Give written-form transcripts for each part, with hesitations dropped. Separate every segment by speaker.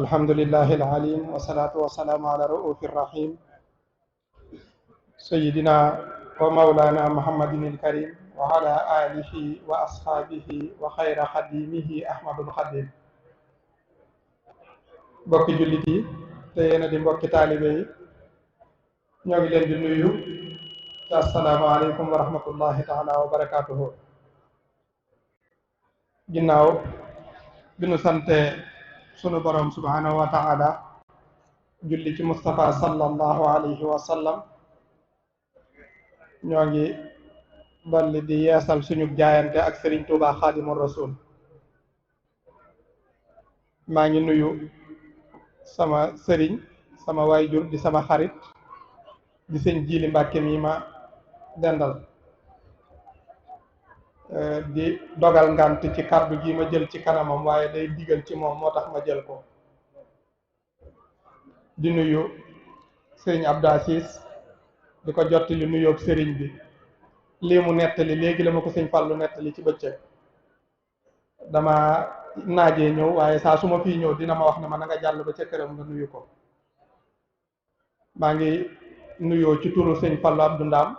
Speaker 1: الحمد لله العليم والصلاة والسلام على رؤوف الرحيم سيدنا ومولانا محمد الكريم وعلى آله وأصحابه وخير خديمه أحمد الخديم mbokki jullit yi te yéen a di mbokki taalibe yi ñoo ngi leen di nuyu te asalaamaaleykum wa rahmatullahi taala wa barakaatuhu. ginnaaw bi nu sante sunu borom subhanahu wa taala julli ci Mustafa sallallahu alayhi wa sallam ñoo ngi dolli di yeesal suñu jaayante ak Serigne Touba Xaadimu Rasul. maa ngi nuyu sama sëriñ sama waayjur di sama xarit di sëñ Jili Mbàkke mi ma dendal di dogal ngant ci kàddu gi ma jël ci kanamam waaye day digal ci moom moo tax ma jël ko. di nuyu sëriñ Abdou Aziz di ko jottali nuyoob sëriñ bi. lii mu nettali léegi la ma ko sëñ Fallu nettali ci bëccëg dama naajee ñëw waaye saa su ma fii ñëw dina ma wax ne ma na nga jàll ba ca këram nga nuyu ko. maa ngi nuyoo ci turu sëñ Fallu Abdou Ndaam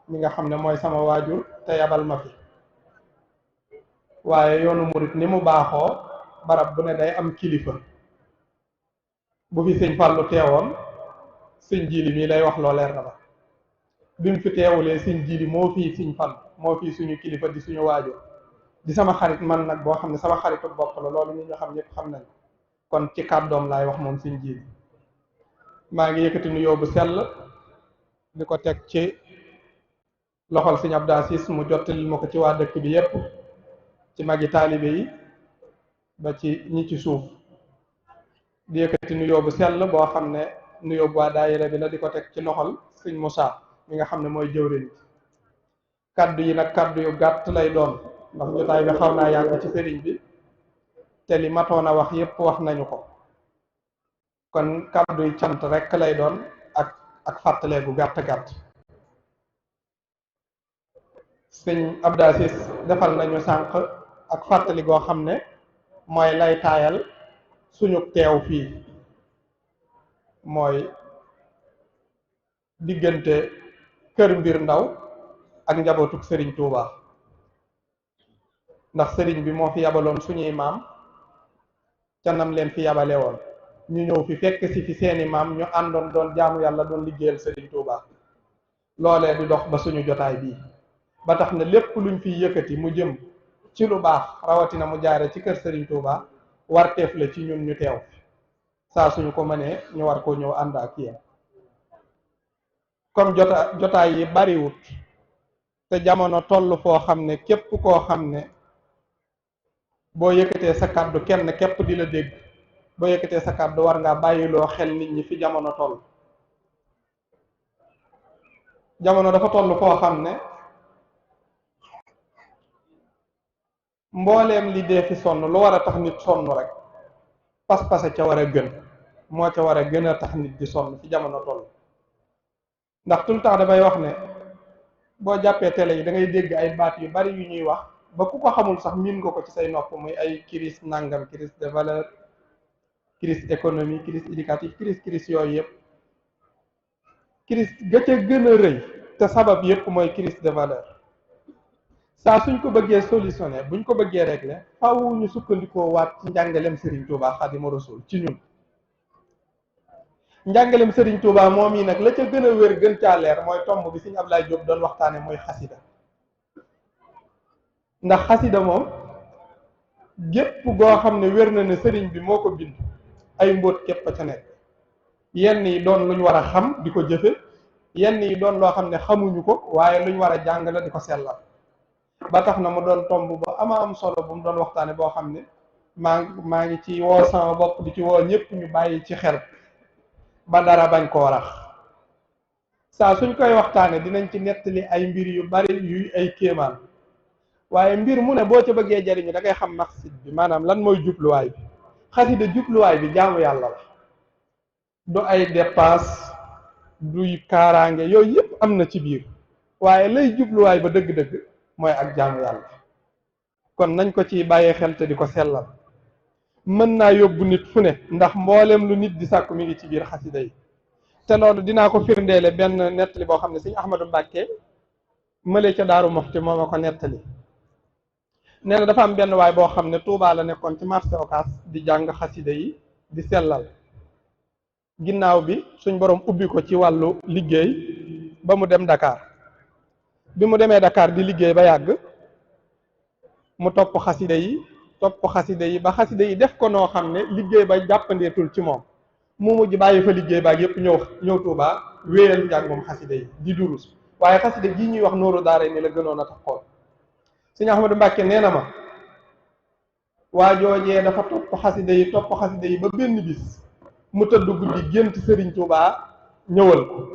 Speaker 1: mi nga xam ne mooy sama waajur te yabal ma fi. waaye yoonu murit ni mu baaxoo barab bu ne day am kilifa. bu fi sëñ Fallu teewoon sëñ Jili mii lay wax loo leer na ba bi mu fi teewulee sëñ Jili moo fii sëñ Fallu moo fii suñu kilifa di suñu waajur di sama xarit man nag boo xam ne sama xaritu bopp la loolu ñi ñu xam ñëpp xam nañ kon ci kàddoom laay wax moom sëñ Jili. maa ngi yëkkati nuyoo bu sell di ko teg ci loxol sëñ Abdou Aziz mu jottali ma ko ci waa dëkk bi yépp ci magi taalibe yi ba ci ñi ci suuf. di yëkkati nuyoo bu sell boo xam ne nuyoo bu waa daayira bi la di ko teg ci loxol sëñ Moussa mi nga xam ne mooy jëwriñ. kaddu yi nag kaddu yu gàtt lay doon ndax jotaay bi xaw naa yàgg ci sëriñ bi te li matoon a wax yépp wax nañu ko kon kaddu yi cant rekk lay doon ak fàttalee gu gàtt gàtt. sëñ Abdou Aziz defal nañu sànq ak fàttali goo xam ne mooy lay taayal suñu teew fii mooy diggante kër mbir ndaw ak njabootuk sëriñ Touba. ndax sëriñ bi moo fi yabaloon suñuy maam ca nam leen fi yabale woon ñu ñëw fi fekk si fi seeni maam ñu àndoon doon jaamu yàlla doon liggéeyal sëriñ Touba. loolee di dox ba suñu jotaay bii ba tax na lépp luñ fiy yëkkati mu jëm ci lu baax rawatina mu jaare ci kër sëriñ Touba warteef la ci ñun ñu teew saa suñu ko mënee ñu war koo ñëw ànd ak yéen. comme jotaay yi bariwut te jamono toll foo xam ne képp koo xam ne boo yëkkatee sa kàddu kenn képp di la dégg boo yëkkatee sa kàddu war ngaa bàyyiloo xel nit ñi fi jamono toll. jamono dafa toll foo xam ne mbooleem li dee fi sonn lu war a tax nit sonn rek pas-pase ca war a gën moo ca war a gën a tax nit di sonn fi jamono toll. ndax tout le temps damay wax ne boo jàppee télé yi da ngay dégg ay baat yu bari yu ñuy wax ba ku ko xamul sax miin nga ko ci say nopp muy ay crise nangam crise de valeur crise économique crise éducative crise yooyu yëpp. crise ga ca gën a rëy te sabab yëpp mooy crise de valeur. saa suñ ko bëggee solutionné buñ ko bëggee régler faaw ñu sukkandikoo waat ci njàngalem Serigne Touba Xaadimu Rasuul ci ñun. njàngalem Serigne Touba moom yi nag la ca gën a wér gën caa leer mooy tomb bi Serigne Abdoulaye Diop doon waxtaane mooy xasida. ndax xasida moom gépp goo xam ne wér na ne Serigne bi moo ko bind ay mbóot képp a ca nekk. yenn yi doon luñ war a xam di ko jëfe yenn yi doon loo xam ne xamuñu ko waaye luñ war a jàng la di ko sellal. ba tax na mu doon tomb ba ama am solo bu mu doon waxtaane boo xam ne maa ngi ci woo sama bopp di ci woo ñëpp ñu bàyyi ci xel ba dara bañ koo rax. saa suñ koy waxtaane dinañ ci nettali ay mbir yu bari yuy ay kéemaan waaye mbir mu ne boo ca bëggee jariñu da ngay xam maqsid bi maanaam lan mooy jubluwaay bi. xasida jubluwaay bi jaamu yàlla la du ay dépense duy kaaraange yooyu yëpp am na ci biir waaye lay jubluwaay ba dëgg-dëgg mooy ak jaamu yàlla. kon nañ ko ci bàyyee xel te di ko sellal. mën naa yóbbu nit fu ne ndax mboolem lu nit di sàkku mi ngi ci biir xasida yi te loolu dinaa ko firndeele benn nettali boo xam ne sëñ Ahmadou Mbàkke mële ca Daaru Muxti moo ma ko nettali nee na dafa am benn waay boo xam ne Tuubaa la nekkoon ci marché Ocass di jàng xasida yi di sellal ginnaaw bi suñ borom ubbi ko ci wàllu liggéey ba mu dem Dakar bi mu demee Dakar di liggéey ba yàgg mu topp xasida yi ba xasida yi def ko noo xam ne liggéey ba jàppandeetul ci moom mu mujj bàyyi fa liggéey baag yépp ñëw Tuubaa wéyal njàngum xasida yi di durus waaye xasida gii ñuy wax Nooru Daarayni la gënoon a tax xool sëñ Ahmadou Mbàkke nee na ma waa joojee dafa topp xasida yi ba benn bis mu tëdd guddi gént Sëriñ Tuubaa ñëwal ko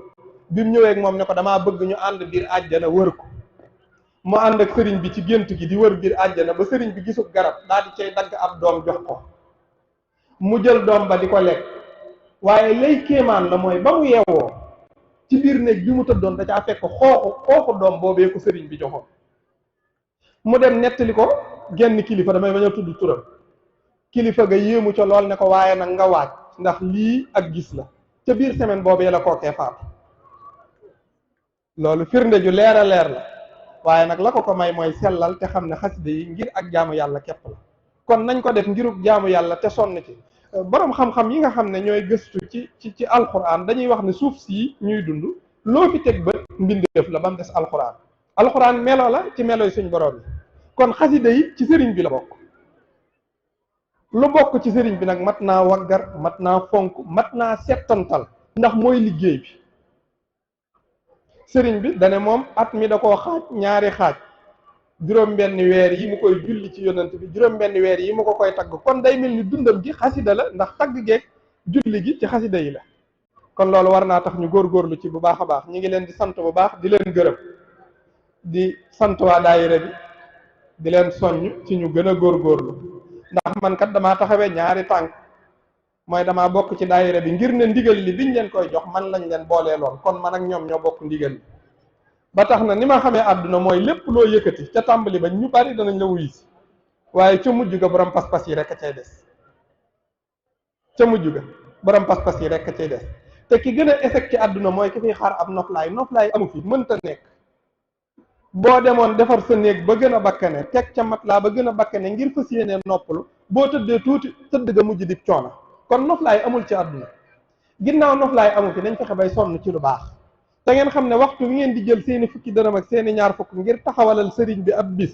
Speaker 1: bi mu ñëwee ak moom ne ko damaa bëgg ñu ànd biir àjjana wër ko mu ànd ak sëriñ bi ci gént gi di wër biir àjjana ba sëriñ bi gisul garab daal di cay dagg ab doom jox ko mu jël doom ba di ko lekk waaye lay kéemaan la mooy ba mu yeewoo ci biir néeg bi mu tëddoon da caa fekk xooxu doom boobee ko sëriñ bi joxoon mu dem nettali ko genn kilifa damay bañ a tudd turam kilifa ga yéemu ca lool ne ko waaye nag nga waaj ndax lii ak gis la ca biir semaine boobee la kookee faatu loolu firnde ju leer a leer la waaye nag la ko may mooy sellal te xam ne xasida yi ngir ak jaamu yàlla képp la kon nañ ko def ngiruk jaamu yàlla te sonn ci borom xam-xam yi nga xam ne ñooy gëstu ci alxuraan dañuy wax ne suuf sii ñuy dund loo fi teg bët mbindeef la ba mu des alxuraan melo la ci melo yi suñ borom yi kon xasida yi ci sëriñ bi la bokk lu bokk ci sëriñ bi nag mat naa waggar mat naa fonk mat naa settantal ndax mooy liggéey bi sëriñ bi dane moom at mi da koo xaaj ñaari xaaj juróom-benn weer yi mu koy julli ci yonent bi juróom-benn weer yi mu ko koy tagg kon day mel ni dundam gi xasida la ndax tagg geeg julli gi ci xasida yi la kon loolu war naa tax ñu góorgóorlu ci bu baax a baax ñi ngi leen di sant bu baax di leen gërëm di sant waa daayira bi di leen soññ ci ñu gën a góorgóorlu ndax man kat damaa taxawee ñaari tànk mooy damaa bokk ci daayira bi ngir ne ndigal li biñ leen koy jox man lañ leen boolee loon kon man ak ñoom ñoo bokk ndigal li ba tax na ni ma xamee àdduna mooy lépp loo yëkkati ca tàmbali ba ñu bari danañ la wuyu si waaye ca mujj ga borom pas-pas yi rek a cay des ca mujj ga borom pas-pas yi rek a cay des te ki gën a échec ci àdduna mooy ki fiy xaar ab noflaay amu fi mënta nekk boo demoon defar sa néeg ba gën a bakkane teg ca matelas ba gën a bakkane ngir fas yéenee noppalu boo tëddee tuuti tëdd ga mujj di coono kon noflaay amul ci àdduna ginnaaw noflaay amu fi nañ fexe bay sonn ci lu baax te ngeen xam ne waxtu wi ngeen di jël seeni fukki dërëm ak seeni ñaar fukk ngir taxawalal sëriñ bi ab bis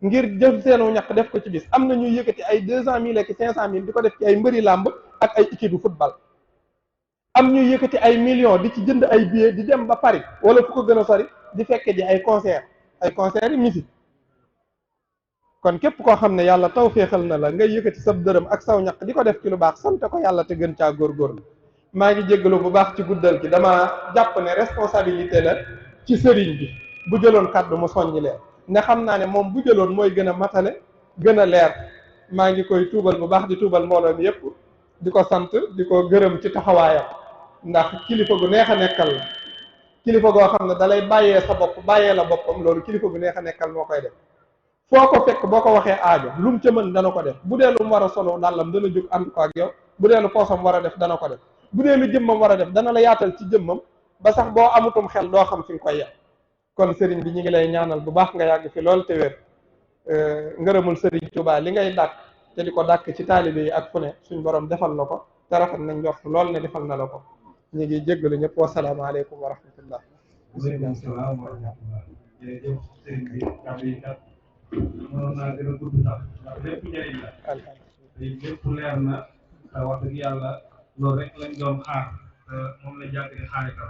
Speaker 1: ngir jël seenu ñaq def ko ci bis am na ñuy yëkkati ay 200 000 ak 500 000 di ko def ci ay mbëri làmb ak ay équipe bu football am ñuy yëkkati ay millions di ci jënd ay billets di dem ba Paris wala fu ko gën a sori di fekke ji ay concert yi musique kon képp koo xam ne yàlla taw féexal na la ngay yëkkati sab dërëm ak saw ñaq di ko def ci lu baax sant ko yàlla te gën caa góorgóorlu maa ngi jéggalu bu baax ci guddal gi dama jàpp ne responsabilité la ci sëriñ bi bu jëloon kàddu mu soññi leen ne xam naa ne moom bu jëloon mooy gën a matale gën a leer maa ngi koy tuubal bu baax di tuubal mbooloo mi yépp di ko sant di ko gërëm ci taxawaayam ndax kilifa gu neex a nekkal la kilifa goo xam ne dalay bàyyee sa bopp bàyyee la boppam loolu kilifa gu neex a nekkal moo koy def foo ko fekk boo ko waxee aajo lu mu ca mën dana ko def bu dee lu mu war a solo dàllam dana jóg ànd ko ak yow bu dee lu poosam war a def dana ko def bu dee lu jëmmam war a def dana la yaatal ci jëmmam ba sax boo amutum xel doo xam fi nga koy yem kon sëriñ bi ñu ngi lay ñaanal bu baax nga yàgg fi lool te wér ngërëmul sëriñ Tuubaa li ngay dàkk te di ko dàkk ci taalibe yi ak fu ne suñ borom defal la ko te rafet nañ njort lool ne defal na la ko ñu ngi jéggalu ñëpp wasalaamaaleykum wa rahmatullah.
Speaker 2: waaleykum salaam wa rahmatullah. jërëjëf sëriñ bi kàddu yi kat mënoon naa gën a gudd sax ndax lépp njëriñ la. lépp leer na wax dëgg yàlla loolu rek lañ doon xaar moom la jàpp di xaar itam